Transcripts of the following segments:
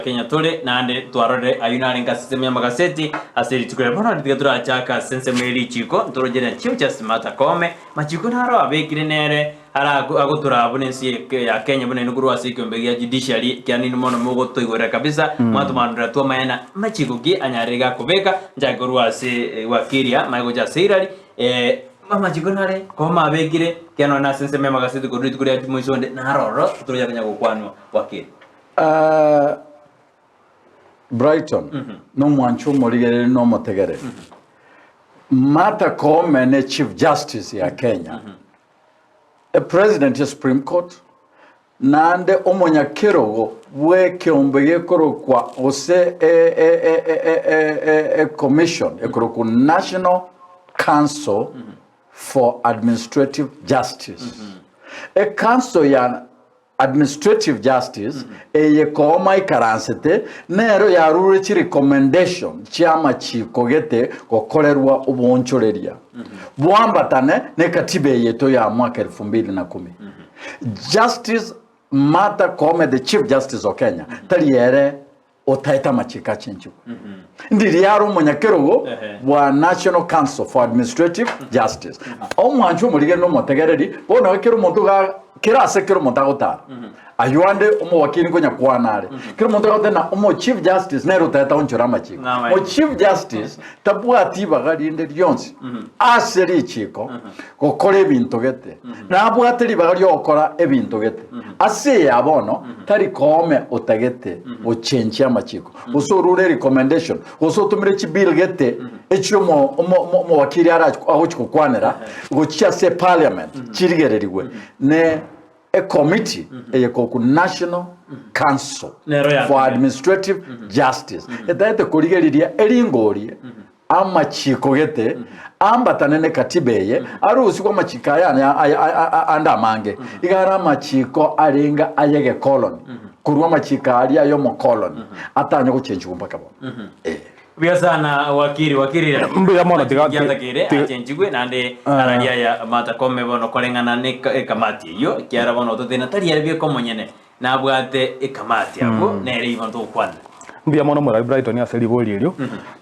Kenya tore, naende twarorire ayio narenge ase ensemo y'amagaseti ase rituko riria. Bono tiga torachake ase ensemo ye richiko, ntorojere na chiucha ase Martha Koome. Machiko naro abekire nere ara agotoraa buna ense ya Kenya buna inwe korwa ase ekiombe gia judiciary kiano inwe mono mogotoigorera kabisa, mwatomanurera twamanya machiko ki anyarire gakobeka, nchake korwa ase Wakiria manye gocha ase Hillary, amachiko nare Koome abekire, kiano nonye ase ensemo y'amagaseti korwa rituko ria Jumamosi onde naro ororo toroche konya gokwanwa Wakiri. Brighton nomwancha omorigereri na omotegereri. Martha Koome ne Chief Justice ya Kenya, e President ya Supreme Court, naende omonyakerogo bw'ekeombe gekorokwa gose e- e- e- e- e- e- e- e commission ekorokwa National Council for Administrative Justice. Ecouncil ya Administrative Justice, eye kooma ikaransete, nero yarure chirecommendation chi'amachiko gete gokorerwa oboonchoreria boambatane nekatiba eyeto ya mwaka elfu mbili na kumi. Justice Martha Koome the Chief Justice of Kenya tari ere otaete amachiko achenchigwe. Ndiria are omonyakerogo bwa National Council for Administrative Justice. Omwanchi omorigeri na omotegereri, bono iga kera omonto iga kera ase kera omonto agotara. Aywo ande omowakiri nkonya kwana are. Kera omonto agoteba ng'a omo Chief Justice nere otaete aonchore amachiko. Nabae. Mo Chief Justice tabwati ibaga rinde rionsi ase richiko gokora ebinto gete. Nabwate ribaga ri'ogokora ebinto gete. Ase eya bono, tari koome otagete gochenchia amachiko, gose orure recommendation, gose otomire chibill gete echio omo- omo- omo- omowakiri arachi agochi gokwanera gochia ase parliament chirigererigwe ne ecommittee eye koku National Council Nero for yatumire. Administrative Justice etagete korigereria eringorie Amachiiko gete ambatane ne katiba eye, arusigwe amachiiko aya ande amange. Iga are amachiiko arenge ay'egekoloni, korwa amachiiko aria ay'omokoloni atanye gochenchigwa mpaka bono. Eh. Buya sana wakiri wakiri Mbuya mono tiga- Giatakire ti- achenchigwe naende araria aya matakome bono koreng'ana ne ekamati eyio ekiagera bono ototena tari ere bieka omonyene Nabwate ekamati abwo, nere igo ntogokwana. Mbuya mono Morai Brighton ase ribori erio,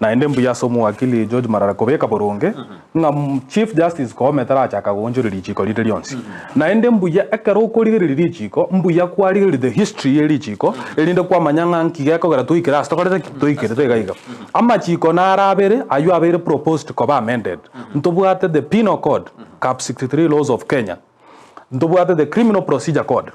naende mbuya ase omowakili George Marara kobeka boronge ng'a Chief Justice Koome tarachaka goonchoria richiko rinde rionsi. Naende mbuya ekero okorigereria richiko, mbuya kwarigereria the history ye richiko erinde kwamanya ng'a nki gekogera toikere ase tokorete ki? Toikerete iga iga. Amachiko naro abere aywo abeire proposed koba amended. Ntobwate the Penal Code, Cap 63 Laws of Kenya, Ntobwate the Criminal Procedure Code,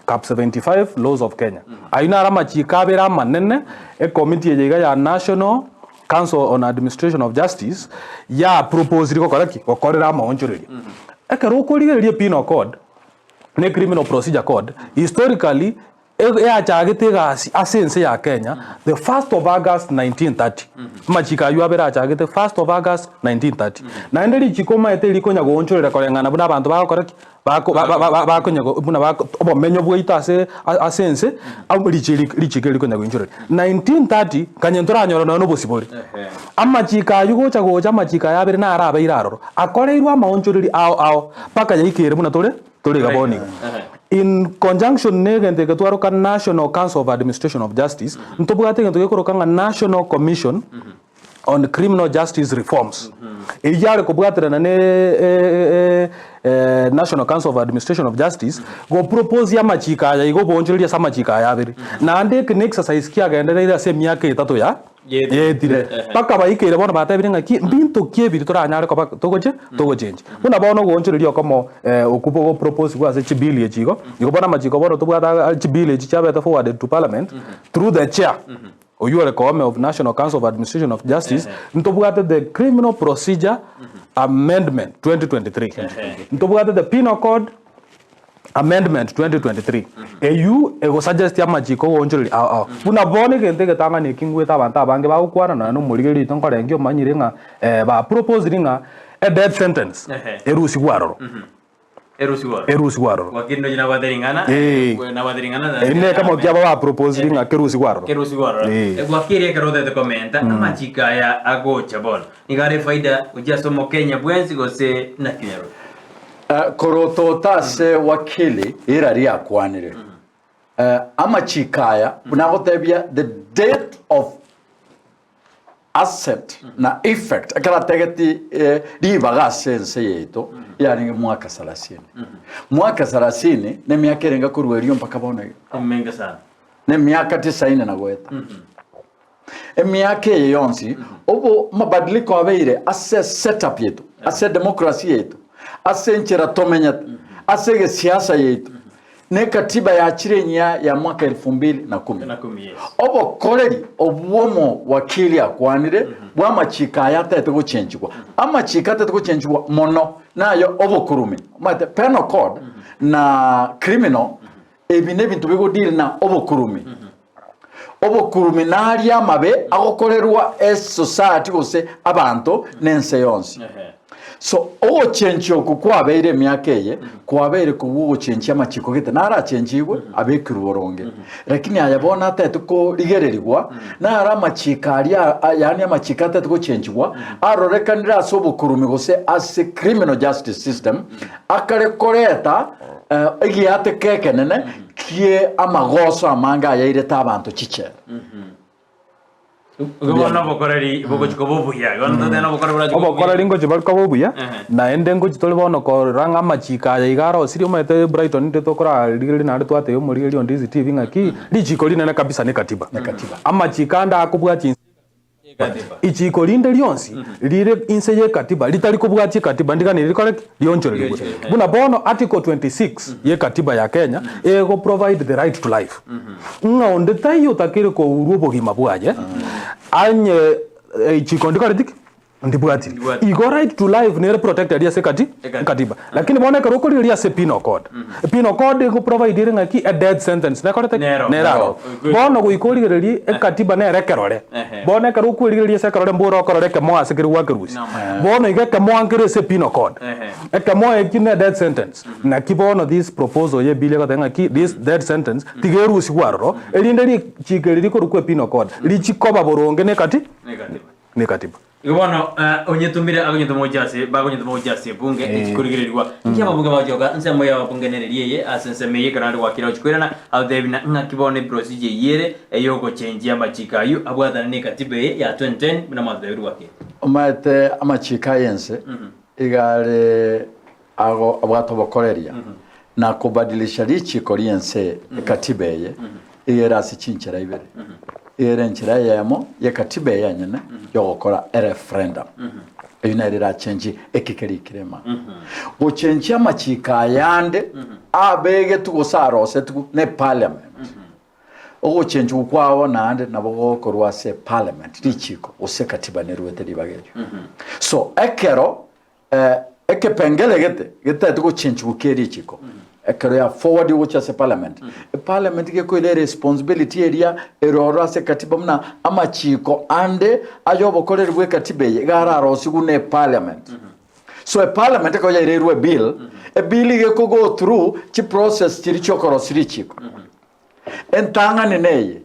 Cap 75 Laws of Kenya. Ayio naro amachiko abere amanene ekomiti eye iga ya National Council on Administration of Justice ya proposiri gokora ki? Gokorera amaonchoreria. Ekero okorigereria Penal Code ne Criminal Procedure Code, historically Eyachagete egasi ase ense ya Kenya the first of August 1930. Amachiko ayio abere achagete first of August 1930. Naende richiko omaete rikonya goonchorera koreng'ana buna abanto bagokora ki? Bako ba- ba- ba- bakonya go buna bako obomenyo bwaito ase ase ense amo richi richiko eri rikonya goinchorera. 1930 kanye ntoranyora nonya na obosibore. Amachiko ayio gocha gocha amachiko aya abere naro abeire aroro, akoreirwe amaonchoreri ao ao mpaka yaikeire buna tore Tore iga bono iga. In conjunction na egento eke twaroka National Council of Administration of Justice, ntobwate egento gekoroka ng'a National Commission on Criminal Justice Reforms. Eyio yare kobwaterana ne eh, eh, National Council of Administration of Justice, gopropose amachiko aya iga oboonchoreria ase amachiko aya abere. Naende eke ne exercise kiagendereire ase emiaka etato ya Yetire. Mpaka baikeire bono batebire ng'aki mbinto ki ebiri toranyare koba togochi togochenchi. Buna bono ogoonchoreria okomo okwo bogoproposigwa ase chibill echi igo, igo bono amachiko bono tobwate aa chibill echi chiabete forwarded to parliament through the chair oywo ore Koome of National Council of Administration of Justice, ntobwate the Criminal Procedure Amendment 2023, ntobwate the Penal Code Amendment 2023 eyio egosuggest amachiko ogoonchoreria ao ao. Buna bono egento egetang'ani eki ngwete abanto abange bagokwana nonya na omorigereria oito nkorenge omanyire ng'a ba proposed ng'a e death sentence Ehe. erusigwe aroro. Erusigwe aroro. Erusigwe aroro. Wakili ndoche nabwate ring'ana, Eh. nabwate ring'ana. Eri ne ekemo kiabo ba proposed ng'a kerusigwe aroro. Kerusigwe aroro. Eh. Wakili ekero otagete komenta amachiko aya agocha bono, nigo are efaida gochia ase omokenya bwensi gose naki onyarore? Korwa otota ase wakili Hillary akwanire. Amachiko aya buna agotebia the date of assent na effect ekero ategeti ribaga ase ense yaito yarenge mwaka sarasini. Mwaka sarasini na emiaka erenge korwa erio mpaka bono iga. Emenge sana. Na emiaka tisaini na goeta. Emiaka eye yonsi obo mabadiliko abeire ase setup yaito, ase democracy yaito, ase enchera tomenyete, ase egesiasa yaito, na ekatiba yachire enyia ya mwaka elfu mbili na kumi. Na kumi, yes. Obokoreri obwomo wakili akwanire bw'amachiko aya atagete gochenchigwa. Amachiko atagete gochenchigwa mono nayo obokurume. Omanyete penal code na criminal ebi nebinto bigodeal na obokurume. Obokurume naria amabe agokorerwa esociety gose abanto na ense yonsi. So ogochenchia oko kwabeire emiaka eye kwabeire kobua ogochenchia amachiko gete narachenchigwe abekirwe boronge. Lakini aya bono atagete korigererigwa naro amachiko aria yaani amachiko atagete gochenchigwa arorekanire ase obokurume gose ase criminal justice system akare koreta egiateka ekenene kie amagoso amange ayairete abanto chichela. Igo bono obokoreri bogochia koba obuya. Igo totebe na obokoreri borache koba obuya. Obokoreri ngochia bari koba obuya, Ehe. naende ngochia tore bono korora ng'a amachiko aya iga arosirie omanyete Brighton intwe tokorarigereria naende twatebia omorigereria onde DCTV ng'aki, richiko rinene kabisa ne katiba. Amachiko ande akobwatia inse Ekatiba. Ichiko rinde rionsi rire inse y'ekatiba ritari kobwatia ekatiba ndiganeri rikore ki? Rionchorerigwe. Rionchorerigwe. Buna bono Article 26 y'ekatiba ya Kenya ego provide the right to life. Ng'a onde taiyo otakeire kourwa obogima bwaye anye ichiko ndikoreti ki? Ndibwatiri. Ndibwatiri. Igo right to life nere protected ase ekati Ekatiba. ekatiba. Lakini bono ekero okorigereria ase penal code, penal code ego provide ere ng'aki a death sentence nekorete ki? Nero. Nere aroro. Goika. Bono goika origererie ekatiba nere ekerore. Ehe. Bono ekero okwerigereria ase ekerore mbore okorora ekemoa ase kere gwakerusia. Naam. Bono iga ekemoa nkere ase penal code. Ehe. Ekemoa eki ne death sentence. Naki bono this proposal ye bill egoteba ng'aki this death sentence tiga erusigwe aroro erinde richiko eri rikorokwa penal code richikoba boronge ne ekati Nekatiba. ne katiba. Igo bono onyetumire agonyetoma gochia ase bagonyetoma gochia ase ebunge echi korigererigwa. Inki ababunge bagochia ensemo y'ababunge nereri eye ase ensemo eye ekero naende gwakire gochia koirana agotebi na ng'aki bono eprocedure eyio ere ey'ogochenjia amachiko ayio abwatane ne ekatiba eye ya 2010 buna mwatotebirie gwakire. Omanyete amachiko aya ense iga are ago abwate obokoreria na kobadilisha richiko ri'ense ekatiba eye iga ere ase chinchera ibere. Iga ere enchera eyemo y'ekatiba eye enyene yogokora ereferendum. Eyio nere erachenchie eki kerikire ime aa. Gochenchia amachiko ayande abegetwe gose arosetigwe ne parliament. Ogochenchigwa kwabo naende nabo gokorwa ase parliament richiko gose ekatiba neruete ribaga erio. So ekero Ekepengere gete getaete gochenchigwa kie richiko ekero ya forward gochia ase parliament, eparliament gekoira eresponsibility eria ere ororo ase ekatiba buna amachiko ande ayobokoreri bwa ekatiba eye iga ararosigwe na eparliament. So eparliament ekero yaireirwe ebill, ebill iga eko go through chiprocess chiria chiokorosia richiko. Entang'ani neye,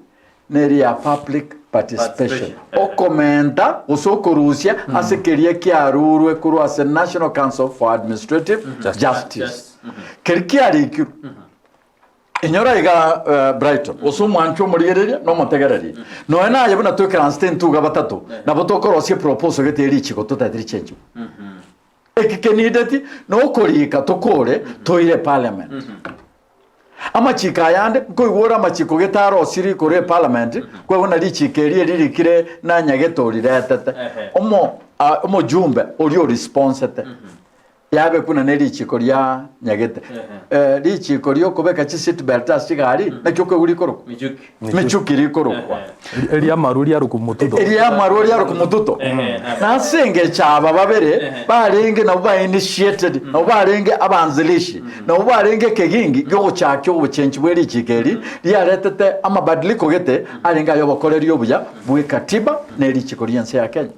neri ya public participation, okomenta gose okorusia ase keria kiarurwe korwa ase National Council for Administrative Justice. Keria kiarikirwe. Inyora iga Brighton, gose omwanchwa omorigereria na omotegereria. Nonya naye buna toikaransete entuga batato, nabo tokorosia eproposal gete ye richiko totaete richenchigwe. Eki kenideti nokorika tokore toire parliament. Amachiko ayande, nkoigwa ore amachiko gete arosirie korwa eparliament, kwegwa na richiko eri eririkire na nyagete oriretete. Omo a omojumbe oria orisponsete, yabe buna ne richiko ria nyagete. Richiko riokobeka chi seat belt ase chigari, naki okoigwa rikorokwa? Michuki. Michuki rikorokwa. Eri'amarwa riarokwa Mututo. Eri'amarwa riarokwa Mututo. Na ase engencho aba babere barenge nabwo ba initiated, nabwo barenge abanzilishi, nabwo barenge ekegingi gi'ogochakia obochenchi bwe richiiko eri riaretete amabadiliko gete arenge ay'obokoreri obuya bw'ekatiba ne richiiko ri'ense ya Kenya.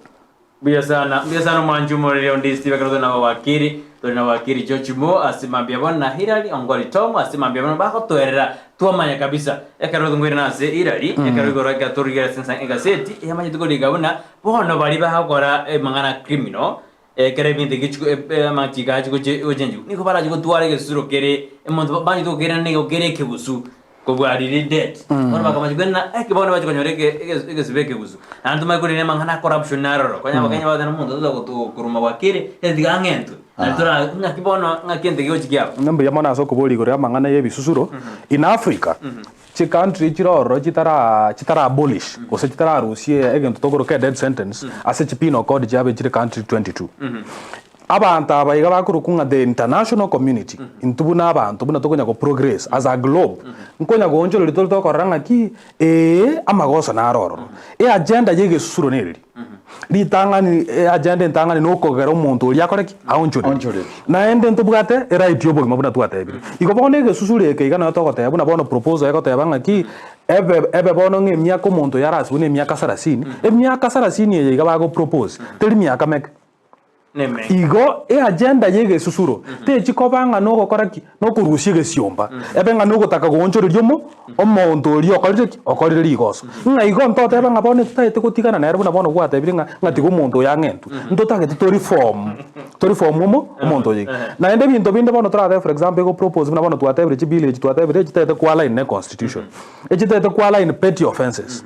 Mbuya sana, mbuya sana omwanchi omoreri onde Steve ekero tore na abawakiri, tore na wakiri George Mo ase mambia bono na Hillary Ongori Tom ase mambia bono bagotoerera twamanya kabisa ekero ngoirana ase Hillary ekero igoro ekero torigere ase ensa egaseti eyamanyete koriga buna bono baria bagokora amang'ana criminal ekero ebinto egechuku amachiko aye gochi gochenchigwa nigo barachi gotwara egesusuro kere omonto banyete gokerana nigo kere ekegusu. Kobua riria dead. Bono bakamanya kwena eke bono bachi konyora eke ege egesiba ekegusu. Naende tomanye korenda amang'ana a corruption naroro. Konya abakenya bagoteba omonto tosa gotu koruma gwakire, ere tiga ang'entwe. Naende tora ng'aki bono ng'aki ente gegochi kiaba. Ng'a mbuya mono ase okoboria igoro y'amang'ana y'ebisusuro. In Africa, chicountry chire ororo chitara chitara abolish gose chitararusia egento tokoroka edeath sentence ase chipenal code chiabo chire country 22. Abanto aba iga bakorokwa ng'a the international community, intwe buna abanto buna tokonya go progress as a globe, nkonya goonchoreria tore tokorora ng'aki ee amagoso naro ororo. Eagenda ya egesusuro nereri, ritang'ani eagenda entang'ani na okogera omonto oria akore ki? Aonchorerie. Aonchorerie. Naende ntobwate eright ya obogima buna twatebire. Igo bono egesusuro eke iga noyo togoteba buna bono proposal egoteba ng'aki, ebe ebe bono ng'a emiaka omonto oyo arasibwe na emiaka sarasini, emiaka sarasini eye iga bago propose, teri miaka meke. Igo eagenda y'egesusuro techi koba ng'a nogokora ki? Nokorusia egesiomba, ebe ng'a nogotaka goonchoreria omo omonto oria okorire ki? Okorire rigoso. Ng'a igo ntotebe ng'a bono totagete gotigana nere buna bono gwatebire ng'a ng'a tiga omonto oyo ang'entwe. Ntotagete to reform to reform omo omonto oyo iga. Naende ebinto binde bono toratebe for example ego propose buna bono twatebire chibill echi twatebire echitagete ko align ne constitution. Echitagete ko align petty offences.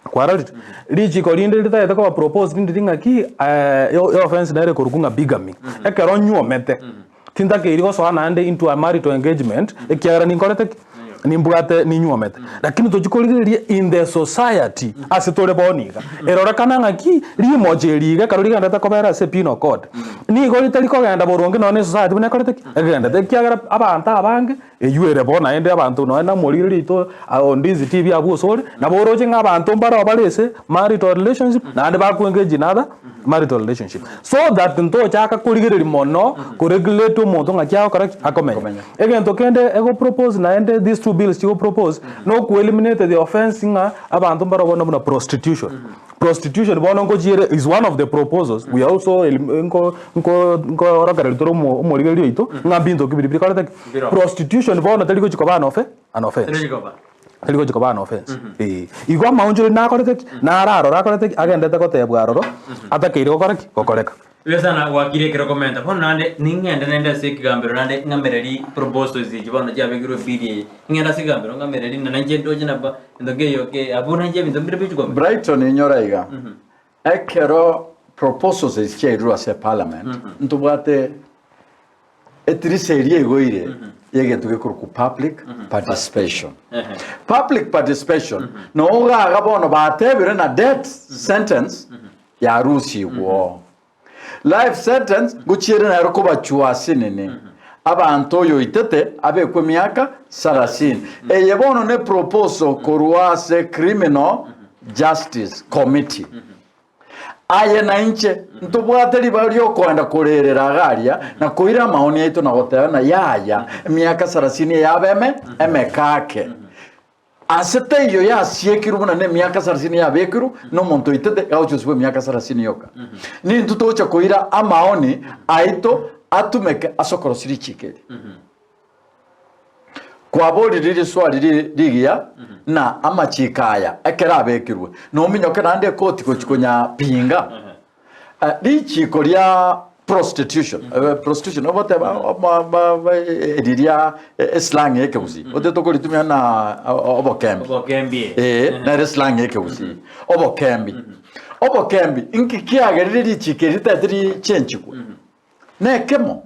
Kwarorire? Richiko rinde ritagete koba proposed ndiri ng'aki eoffense nere ekorokwa ng'a bigamy. Ekero onyuomete, tintakeiri gosoa naende into a marital engagement ekiagera ninkorete ki? Nimbwate ninyuomete. Lakini tochi korigereria in the society ase tore bono iga, erorekana ng'aki rimocho eri iga ekero rigenderete kobera ase penal code, nigo ritari kogenda boronge nonye na esociety buna ekorete ki? Egendete. Ekiagera abanto abange. Eyio ere bo naende abanto nonya namorire rito ondizi TV abwo osore, nabo oroche ng'a abanto mbareo bare ase marital relationship naende baku engage in other marital relationship. So that ntochaka korigereria mono koregulate omonto ng'aki agokora ki? Akomenya. Egento kende ego propose naende these two bills chigo propose, na oku eliminate the offence ng'a abanto mbareo bono buna prostitution. Prostitution bono nkochiere is one of the proposals we are also nko nko nkoorokereria tore omo omorigereria oito ng'a mbinto ki biria bikorete ki? Mbirobio. Prostitution bono teri gochi koba an ofe an offense. Teri koba. Teri gochi koba an offense eh. Igo amaonchoreri nakorete ki? Nararore akorete ki? Agendete gotebwa aroro atakeire gokora ki? Gokoreka. Buya sana gwakire ekero okomenta. Bono naende ning'ende naende ase ekegambero naende ng'amereri proposals echi bono chiabekirwe bill eye. Ning'ende ase ekegambero ng'amereri na nainche ndoche naba ento nkeiyo ke abwo nainche ebinto mbire bichia komenta. Brighton inyora iga, ekero proposals echi chiairirwe ase parliament, ntobwate etirisa eria egoire y'egento gekorokwa public participation. Public participation, nogaga bono batebire na death sentence yarusigwe. Life sentence ngochiere nero kobachua asinini abanto oyoitete abekwe emiaka sarasini. Eye bono ne proposal korwa ase Criminal Justice Committee. Aye na inche ntobwate ribaga riokoenda korerera iga aria na koira amaoni aito na goteba ng'a yaya emiaka sarasini eye abe eme emekake. Ase teiyo yasiekirwe buna nemiaka sarasini yabekirwe, na omonto oitete gagochia gosibwa emiaka sarasini yoka. Nintwe togochia koira amaoni aito atumeke ase okorosia richiiko eri. Kwaborire riswali rigiya na amachiiko aya ekero abekirwe, nominyoke naende ekoti gochia konyapinga. Richiiko ria prostitution, prostitution ogoteba riria eslang ya ekegusii, otete tokoritumia na obokembi. Obokembi. Ee, nere eslang ya ekegusii. Obokembi. Obokembi, inki kiagerire richiiko eri ritaete richenchigwe? Nekemo,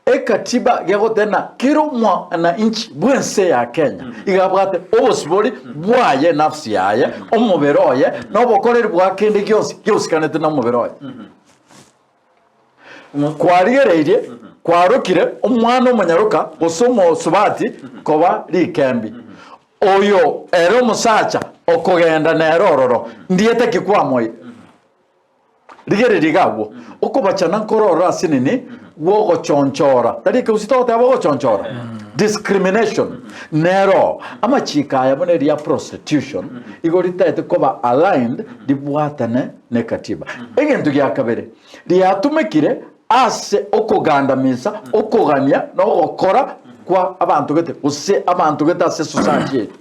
ekatiba gegoteba ng'a kera omwananchi bw'ense ya Kenya iga abwate obosibori bwaye enafsi yaye, omobere oye, na obokoreri bwa kende gionsi geosikanete na omobere oye. Kwarigereirie, kwarokire omwana omonyaroka gose omosubati koba rikembi. Oyo ere omosacha okogenda nere ororo, ndieta ki kwamoire? Rigereria iga agwo, okobachana nkore ororo ase nini gw'ogochonchora, tari ekegusii togoteba ogochonchora, discrimination, nero amachiko aya buna eria prostitution igo ritaete koba aligned ribwatane ne katiba. Egento gia kabere, riatumekire ase okogandamisa, okogania na ogokora kwa abanto gete gose abanto gete ase esociety yaito.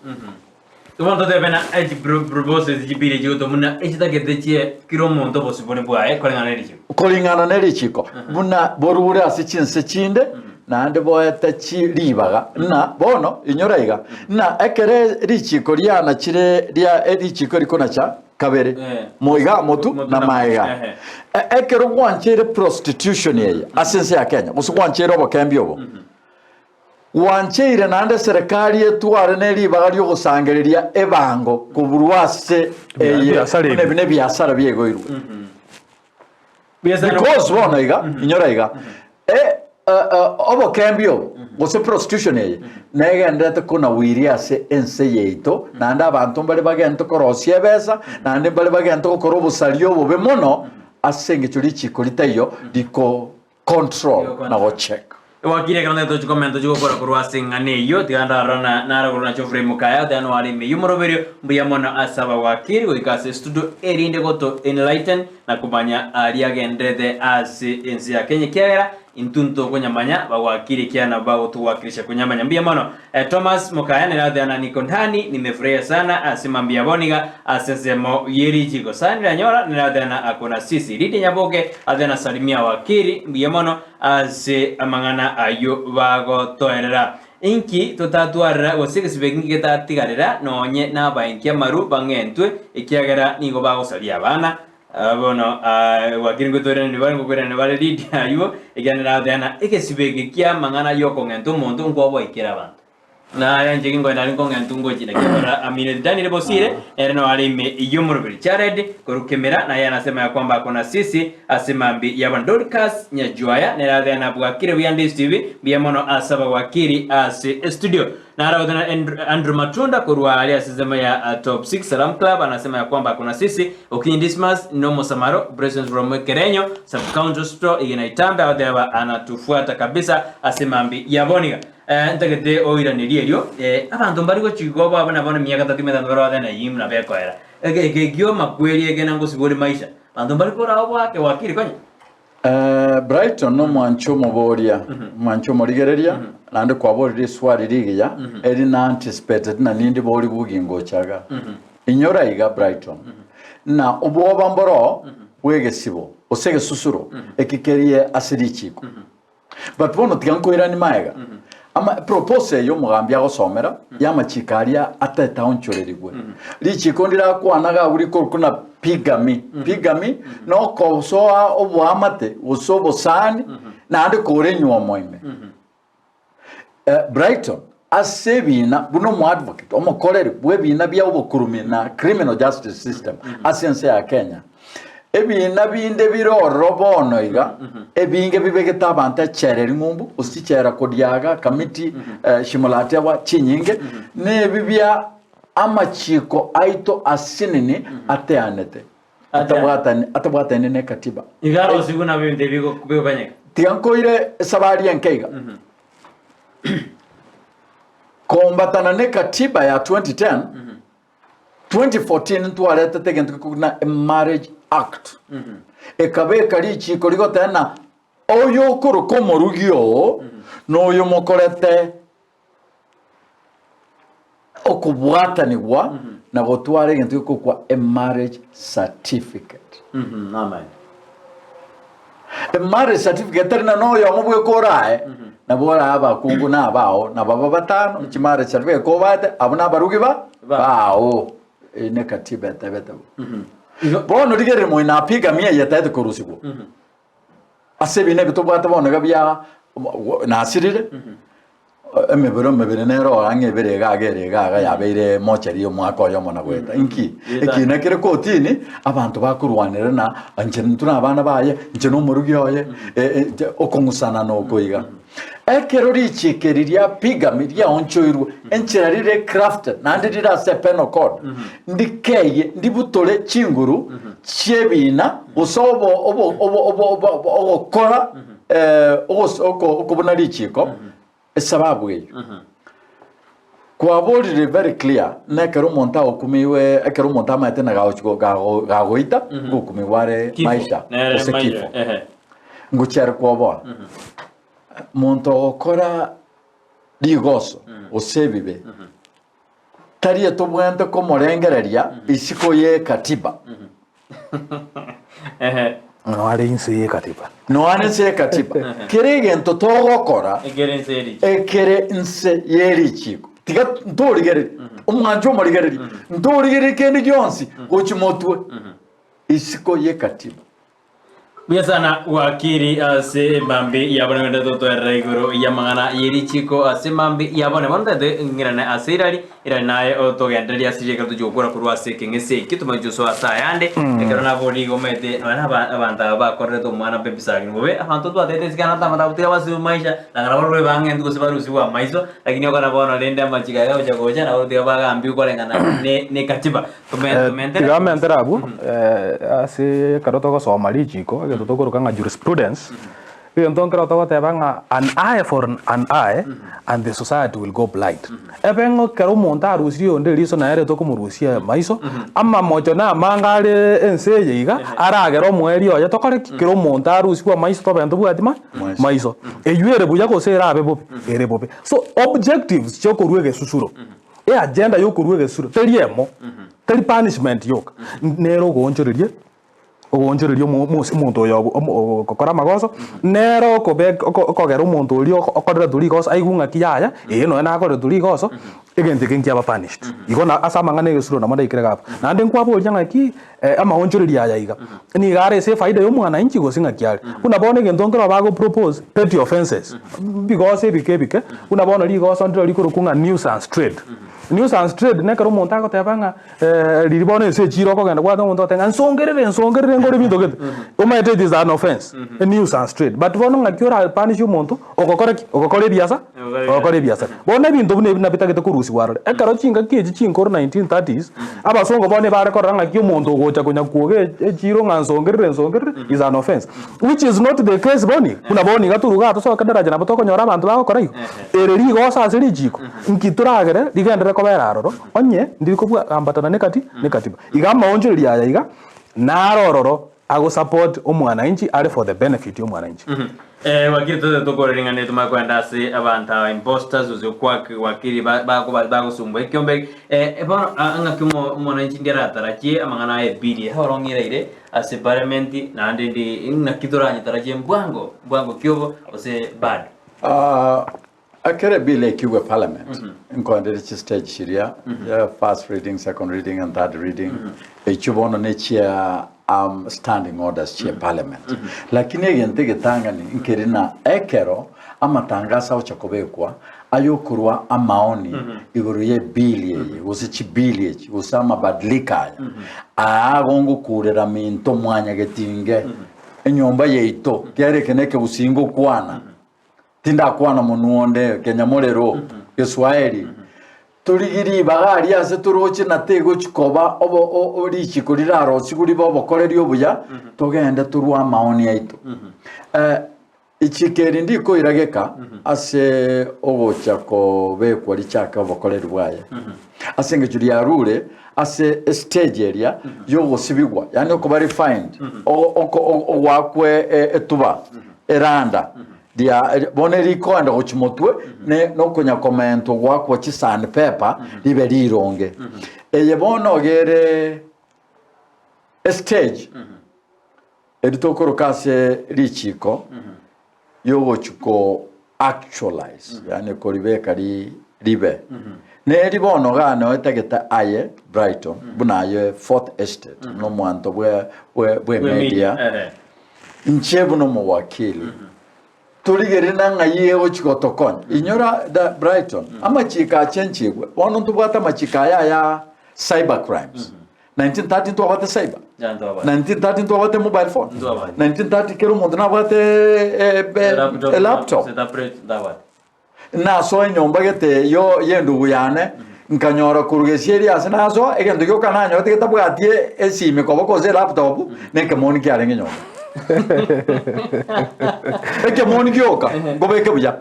Bono totebe na echi proposals chibiri chigotoa buna echitagete chie kera omonto obosibore bwaye koreng'ana ne richiko. Koreng'ana ne richiko, buna borure ase chinse chinde. naende boete chi ribaga ng'a bono inyora iga, ng'a ekere richiko rianachire ria richiko rikonacha kabere, Eh. moiga motu Motu na na- maega. Ehe. E- Ekero gwancheire prostitution eye ase ense ya Kenya, gose gwancheire obokembi obo, gwancheire naende serikali etware ne ribaga riogosangereria ebango koburwa ase eye Ebiasara buna ebi. ebi nebiasara biaigoirwe. Because bono iga, inyora iga, e, e, e, obokembi obo gose prostitution eye negenderete konawiria ase ense yaito, naende abanto mbare bagente korosia ebesa, naende mbare bagente gokora obosaria obobe mono ase engencho richiko ritaiyo riko control na gocheck. Wakiri ekero ntagete tochi komenta tochi gokora korwa ase eng'ana eyio, tiga ndarora na naragorwa na Geoffrey Mukaya, oteba noare ime y'omoroberio, mbuya mono ase abawakiri goika ase estudio erinde goto enlighten na komanya aria agenderete ase ense ya Kenya ekiagera intwe ntokonyamanya bawakiri ekiagera nabo bagotowakilisha konyamanya. Mbuya mono eh, Thomas Mukaya nere oteba na niko ndani nimefurahia sana ase mambia boniga ase ensemo y'erichiko. Sani Ranyora nere oteba na akona sisi. Lydia Nyaboke oteba na salimia wakiri mbuya mono Ase amang'ana ayio bagotoerera, inki totatwarera, gose egesibo eki ngetatigarera nonye nabaenki amaru bang'entwe, ekiagera nigo bagosaria abana. Bono gwakire ngotoiraneri bare, ngokoiranera bare Lidia ayio, ekiagera narateana egesibo eke ki'amang'ana y'okong'enta omonto nkwaboikere abanto. Na aya inche ginkoenda aria nkong'entu ngochia naki ekora amineti Daniel Bosire nere no are ime y'omoroberi Jared korwa Kemera naye anasema ya kwamba akona sisi ase mambi yaba Dorcas Nyajuaya nere athena bwakire buya Ndisi TV mbuya mono ase abawakiri ase estudio naro athena Andrew Matunda korwa aria ase ensemo ya Top 6 Salam Club anasema ya kwamba akona sisi Okinyi Dismas no Mosamaro Blessings from Ekerenyo Sub County Hospital Igena Itambe agoteba anatufuata kabisa ase mambi yaboniga Eh, ntagete oiranerie erio, eh, abanto mbari gochigwa obo abwo nabo emiaka etato emetano bare babe na eyio buna bekoera. Eke eke ekio amakweri eke nangosibwa ore maisha. Abanto mbari korao boake wakiri konya. Eh, Brighton nomwancha omoboria, omwancha omorigereria, naende kwaborire eswali rigiya, eri na anticipated na nindi bori bugingocha iga. Inyora iga Brighton, na obwoba mboro bw'egesibo gose egesusuro eki kerie ase richiko. But bono tiga nkoiranie maega. Ama proposal eye omogambi agosomera y'amachiko aria atetaonchorerigwe. Richiko ndirakwana iga abwo rikorokwa na bigamy. Bigamy nokosoa oboamate gose obosani naende kore enywomo ime. Eh, Brighton ase ebina buna omoadvocate omokoreri bw'ebina bia obokurumi na criminal justice system ase ense ya Kenya. Ebina binde bire ororo bono iga ebinge bibegete abanto echela ring'umbu gose chichela kodiaga kamiti eh, shimolatewa chinyinge nebi bia amachiko aito asinini ateanete atabwatani atabwataine ne katiba. Iga arosigwe nabo ebinto ebi bigokanyeka. Tiga nkoire esabari enke iga. Kombatana ne katiba ya 2010, 2014 ntwaretete egento gekogwa na Marriage Act. Ekabeka richiko rigoteba ng'a oyo okoroka omorugi oo na oyo mokorete okobwatanigwa na gotwara egento gekokwa emarriage certificate. Amen. Emarriage certificate tari na noyomo bweka orae, nabo orae abakungu na abao, nabo aba batano, chimarriage certificate kobate, abwo nabarugi ba Ba. bao. Eye ne katiba etebete bo. Bono rigereria moino apigamy eye etaete korusigwa. Ase ebina ebi tobwate bono iga bia nasirire, emebere emebere nere oo ang'e ebere iga iga ere iga iga yabeire mochari omwaka oyomo na goeta. Inki? Ekina kere kotini, abanto bakorwanera na inche intwe na abana baye, inche na omorugi oye, okong'usana na oko iga. Ekero richiiko eri ria bigamy riaonchoirwe, enchera rire crafted, naende rire ase penal code, ndikeyie, ndibutore chinguru chi'ebiina, gose obo obo obo obo obo obo ogokora eh, ogos oko okobuna richiiko, esababu eyio. Kwaborire very clear, na ekero omonto agokumiwe, ekero omonto amaete na gagochi go- gago gagoita, ngokumigwa are Kifo. maisha, Nere gose maisha, kifo. ehe. Ngochia are kwoboa. Monto ogokora rigoso gose ebibe, tari etobwenerete komorengereria isiko ye katiba. Ehe. Noare inse y'ekatiba. Noare inse y'ekatiba. Kera egento togokora Ekere inse y'erichiko. ekere inse y'erichiko. Tiga ntorigererie, omwancho omorigererie, ntorigererie kende gionsi gochia motwe isiko y'ekatiba. Buya sana wakiri ase emambi ya bono gende totoerera igoro y'amang'ana y'erichiko ase emambi ya bono. Bono tete ng'irane ase irari, irari naye otogendereria ase riekero tochia gokora korwa ase ekeng'ese ekio tomanye tosoe ase ayande. Ekero nabori igo omanyete nonya na aba abanto aba bakorerete omwana baby sagini bobe, abanto twatebete isiko aya natamata tiga basibe maisha, nang'a nabo barwe bang'entwe gose barusigwe amaiso, lakini okora bono rende amachiko aya agocha gocha nabo tiga bagambiwe koreng'ana ne ne katiba. Tiga amentere abwo, ase ekero togosoma richiko, egento tokoroka ng'a jurisprudence, egento nkero togoteba ng'a an eye for an eye and the society will go blind. Ebe ng'a ekero omonto arusirie oyonde eriso naye ere tokomorusia amaiso, amamocho na amange are ense eye iga, aragere omoerio oye tokore ki? Kera omonto arusigwe amaiso tobe ntobwati ma maiso. Eywo ere buya gose erabe bobe? Ere bobe. So objectives chia okorua egesusuro. Eagenda y'okorua egesuro teri emo, teri punishment yoka, nere ogoonchoreria ogoonchoreria omo omosi omonto oyo obo omo ogokora amagoso, nere okobeka oko okogera omonto oria oko okoreretwe rigoso aigwe ng'aki yaya, ee nonye nakoreretwe rigoso, egento eke nkiaba punished. Igo na ase amang'ana egesuro nabo ndaikire iga abwo. Naende nkwaboria ng'aki amaonchoreria aya iga, nigo are ase efaida ya omwananchi gose ng'aki are? Buna bono egento nkero bago propose petty offences, bigoso ebike ebike, buna bono rigoso ndiro rikorokwa ng'a nuisance trade. Nuisance trade nekero omonto agoteba ng'a riria bono ense echire okogenda gwateba omonto ogoteba ng'a nsongerere nsongerere nkore ebinto gete, omanyete it is an offence, a nuisance trade. But bono ng'aki ora punish omonto ogokora ki? Ogokora ebiasa ogokora ebiasara. Bono ebinto buna ebi nabitagete korusigwa aroro. Ekero chingaki echi chinkoro 1930s, abasongo bono ebare korora ng'aki omonto ogocha konya kwoga echiro ng'a nsongerere nsongerere is an offence. Which is not the case bono iga. Buna bono iga toruga iga tosoke daraja nabo tokonyora abanto bagokora igo. Ere rigoso ase richiko, nki toragere rigenderere kobera aroro, onye ndiri kobua ambatana nekati nekatiba. Iga amaonchoreria aya iga naro ororo Ago support omwananchi are for the benefit yomwananchi. Eh, wakiri tote tokorering'ana tumanye kwenda ase abanto aba imposters gose kwak wakiri ba- bakoba bagosumbua ekiombe eh, bono ah, ng'aki omo omwananchi ndi aratarachie amang'ana aya ebili orong'iraire ase parliament naende ndi ng'aki toranyetarachie mbwango mbwango ki obo gose bado. Ah, Ekero ebill ekigwe parliament, nkoendereria chistage chiria, ya first reading, second reading and third reading, echio bono nechia um, standing orders chia parliament. Lakini egento egetang'ani nkeri na ekero amatangaso agocha kobekwa ayokorwa amaoni igoro ye ebill eye gose chibill echi gose amabadiliko aya aa agongokurera minto mwanyagetinge enyomba yaito kiagera eke nekegusii ngokwana. Tindakwana monwa onde, kenyamorero, Geswaeri. Torigie ribaga aria ase toroche na tegochi koba obo o- o- richiko rirarosigwe ribe obokoreri obuya, togende torue amaoni aito. Eh, ichiko eri ndikoirageka ase ogocha kobekwa richake obokoreri bwaye. Ase engencho riarure ase estage eria yogosibigwa, yaani okoba refined, o- oko- o- ogoakwa e- etuba. Eranda ria bono erikoenda gochia motwe ne nokonya komentwa goakwa chisandpaper ribe rironge. Eye bono iga ere estage eri tokoroka ase richiko yogochia ko actualize yaani koribeka ri ribe. Neri bono iga noetagete aye Brighton buna aye fourth estate buna omonto bwe bwe bwe media. Inche buna omowakili, torigererie na ng'ai egochia gotokonya. Inyora da Brighton, amachiiko achenchigwe, bono ntobwate amachiiko aya aya cyber crimes. 1930 ntwabwate cyber? Ya, ntwabwate. 1930 ntwabwate mobile phone? Ntwabwate. 1930 kera omonto nabwate eh, eh, elaptop? Ntwabwate. Nasoa enyomba gete yo y'endugu yane, nkanyora korwa gesieri ase nasoa, egento gioka nanyorete getabwati esimi koboko gose elaptop, na ekemoni kiarenge nyomba. Ekemoni gioka, nkobeke buya.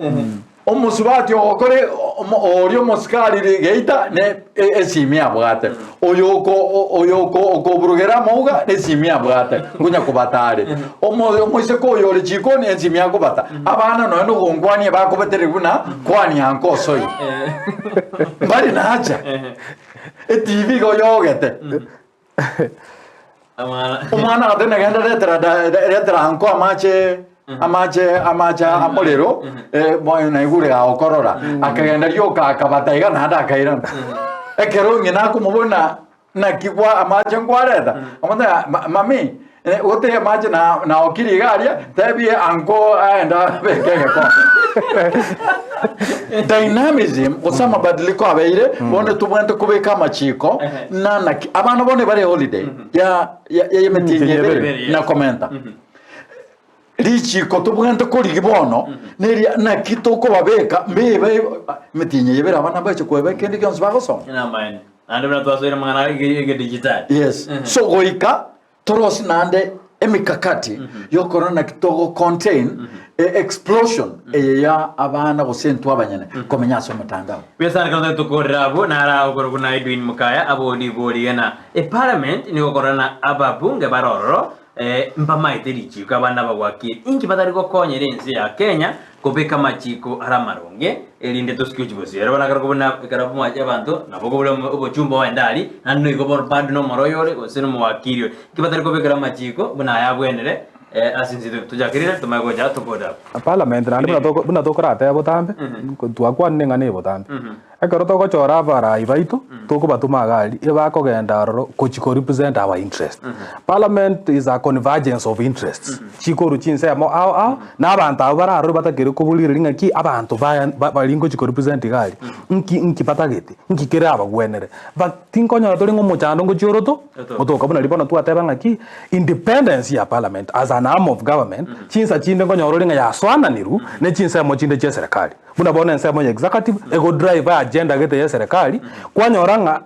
Omosubati ogokora omo oria omosikari geita ne esimi abwate, oyo oko oyo oko okoburugera amauga nesimi abwate, nkonya kobata are. Omo omoiseke oyo ore chikoni ensimi akobata, abana nonya nogonkwania bakobetereria buna kwania nkosoi. Mbari nacha, etv igo yogete. Omwana agateba genda retera da- da- retera anko amache amache amache amorero eh, bono naigure gagokorora akagenda rioka akabata iga naende akairana ekero ng'ina akomobona naki kwa amache nkwareta akamotebia "Ma- mami eh, gote amache na naokire iga aria tebie anko aende abeke egekombe Dynamism gose amabadiliko abeire bono tobwenerete kobeka amachiko na naki abana bono bare holiday ya ya ya emetienyi ebere Ebere, yes. na komenta richiko tobwenerete korigi bono neria naki tokobabeka mbebe emetienyi ebere abana mbache koeba kende gionsi bagosoma Namaene. Naende buna twasoire amang'ana egedijitali. yes so goika Torosie naende emikakati y'okorora naki togo contain explosion eye ya abana gose intwe abanyene komenya ase omotandao. Buya sana ekero tari tokorera abwo nara okorokwa na Edwin Mukaya abori borigena eparliament nigo okorora na ababunge bare ororo eh, mbamaete richiko abana abagwakire inki batari gokonyera ense ya Kenya Kobeka amachiko are amaronge, erinde tosike gochia bosio. Ere bono ekero kobuna ekero mwacha abanto, nabo okobura obochumba oende aria, naende noigo bono bado nomoro oyore, gose nomowakiri ore. Inki batari kobekera amachiko buna aya abwenere ase inse tochakerire tomanye gocha tokore abwo. Parliament naende buna toko buna tokoratebe botambe, twakwanire eng'ana eye botambe. Ekero togochora abarai baito, tokobatoma iga aria, ebakogenda aroro gochia ko represent our interest. Parliament is a convergence of interests, chikorwa chinsemo ao ao, na abanto abwo bare aroro batakeri koborigereria ng'aki abanto baya baria ngochia ko represent iga aria, nki nki batagete, nki kerabagwenere. But tinkonyora tore ng'a omochando ngochia oroto, otoka buna riria bono twateba ng'aki, independence ya parliament as an arm of government, chinsa chinde nkonyora ore ng'a yasoananirwe ne chinsemo chinde chia eserekari. Buna bono ensemo ya executive ego drive agenda gete ye serikali, kwanyora ng'a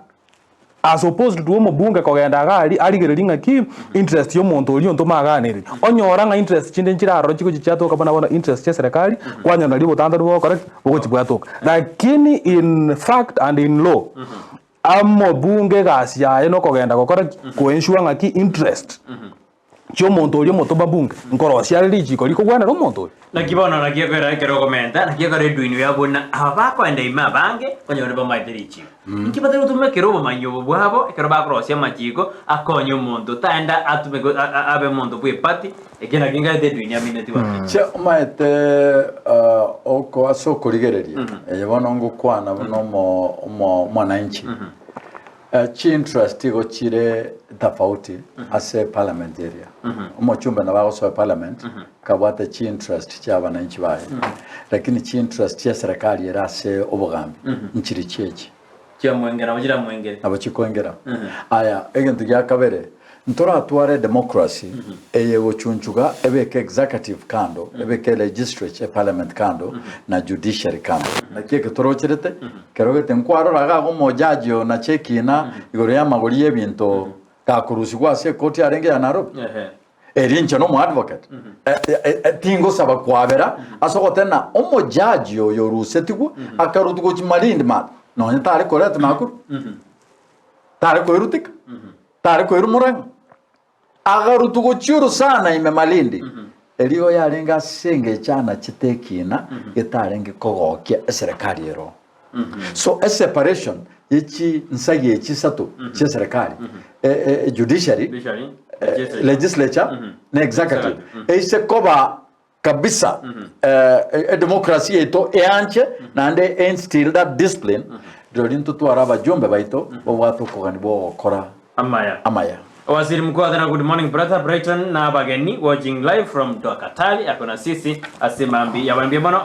as opposed to omobunge kogenda iga aria arigererie ng'aki interest ya omonto oria ontoma aganereria. Onyora ng'a interest chinde nchire aroro chigochi chiatoka buna bono interest chia eserekari, kwanyora nario obotantanu bogokora ki? Bogochi bwatoka. Lakini in fact and in law, amobunge egasi yaye nokogenda gokora ki? Ko ensure ng'aki interest. chi'omonto oria omotomba bunge, nkorosia are richiiko rikogwenera omonto oria. Naki bono naki ekwera ekero okomenta, naki ekero eduini ya buna aba bakoenda ime abange, konyora bamaete richiiko. Inki batari gotumekera obomanyi obo bwabo ekero bakorosia amachiiko akonye omonto taenda atumeke abe omonto bw'epati, ekio nakio nkarete eduini amineti gose. Inche omaete oko ase okorigereria, eye bono ngokwana buna omo omo omwananchi. Chi-interest igo chire tofauti ase parliament eria. Omochumbe nabo agosoa parliament kabwate chi-interest chia abananchi baye, lakini chi-interest chia serikali ere ase obogambi nchiri chiechi. Chiamwengera, nabo chiramwengere. Nabo chikoengera. Aya, egento gia kabere, ntoratware democracy eye egochunchuga ebeke executive kando, ebeke legislature, parliament kando, na judiciary kando. Naki eke torocherete, Kero gete nkwarora iga omojaji oyo nache ekiina igoro y'amagori y'ebinto gakorusigwa ase ekoti arenge ya Nairobi. Erio inche nomo advocate tingosaba kwabera ase ogoteba omojaji oyo orusetigwe akarutwa gochia Malindi mata nonye tare koretwa Nakuru, tare koirutika, tare koirwa Murang'a. Agarutwa gochia orosana ime Malindi, erio yarenge ase engencho anachete ekiina getarenge kogokia eserekari ero. So eseparation ye chinsagi echi isato chia eserekari, judiciary, legislature na executive, eise koba kabisa edemocracy yaito eanche naende einstill that discipline, rirorio ntotware abajumbe baito babwate okogania bwa ogokora Amaya. amaya. Waziri Mkuu Adhana good morning brother Brighton na abageni watching live from Dwakatali ako na sisi ase mambi yabambie mono.